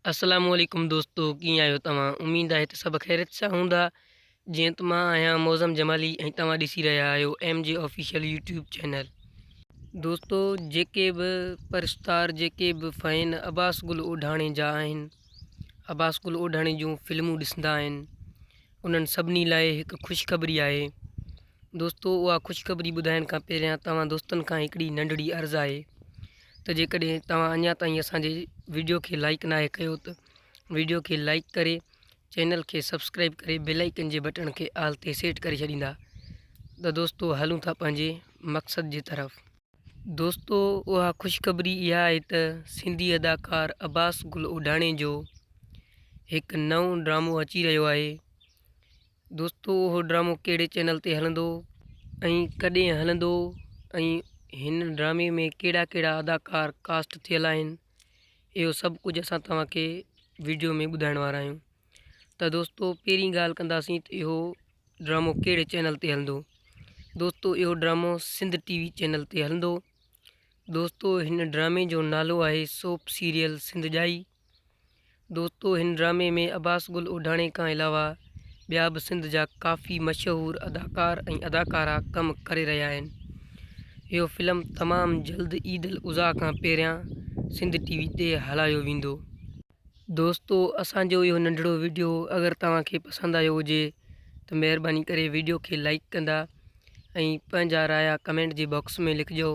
السلام عليڪم دوستو ڪيئن آهيو توهان اميد آهي ته سڀ خيريت سان هوندا جيئن ته مان آهيان معظم جمالي ۽ توهان ڏسي رهيا آهيو M G official YouTube channel. دوستو جيڪي به پرستار جيڪي به فين عباس گل اوڍاڻي جا آهن عباس گل اوڍاڻي جون فلمون ڏسندا آهن انهن سڀني لاء هڪ خوشخبري آهي دوستو اها خوشخبري ٻڌائڻ کان پهريان توهان دوستن کان هڪڙي ننڍڙي عرض آهي ته جيڪڏهن توهان اڃا تائين اسان جي ويڊيو کي لائيڪ ناهي ڪيو ته ويڊيو کي لائيڪ ڪري چينل کي سبسڪرائيب ڪري بيل آئيڪن جي بٽڻ کي آل تي سيٽ ڪري ڇڏيندا ته دوستو هلون ٿا پنهنجي مقصد جي طرف. دوستو اها خوشخبري اها آهي ته سنڌي اداڪار عباس گل اوڍاڻي جو هڪ نئون ڊرامو اچي رهيو آهي دوستو اهو ڊرامو ڪهڙي چينل تي هلندو ۽ ڪڏهن هلندو ۽ هن ڊرامي ۾ ڪهڙا ڪهڙا اداڪار ڪاسٽ ٿيل آهن اهو سڀ ڪجهه اسان توهان کي ويڊيو ۾ ٻڌائڻ وارا آهيون ته دوستو پهرين ڳالهه ڪنداسين ته اهو ڊرامو ڪهڙي چينل تي هلندو دوستو اهو ڊرامو سنڌ ٽي وي چينل تي هلندو دوستو هن ڊرامي جو نالو آهي سوپ سيريل سنڌ ڄائي دوستو هن ڊرامي ۾ عباس گل اوڍاڻي کان علاوه ٻيا به سنڌ جا ڪافي مشهور اداڪار ۽ اداڪارا ڪم ڪري رهيا آهن. اهو فلم تمام جلد عيد الاضحيٰ کان پهريان سنڌ ٽي وي تي هلايو ويندو. دوستو اسان جو اهو ننڍڙو وڊيو اگر توهان کي پسند آيو هجي ته مهرباني ڪري وڊيو کي لائيڪ ڪندا ۽ پنهنجا رايا ڪمينٽ جي باڪس ۾ لکجو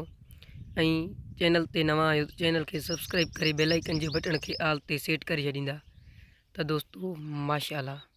۽ چينل تي نوان آهيو ته چينل کي سبسڪرائب ڪري بيل آئيڪن جي بٽڻ کي آل تي سيٽ ڪري ڇڏيندا ته دوستو ماشاءالله.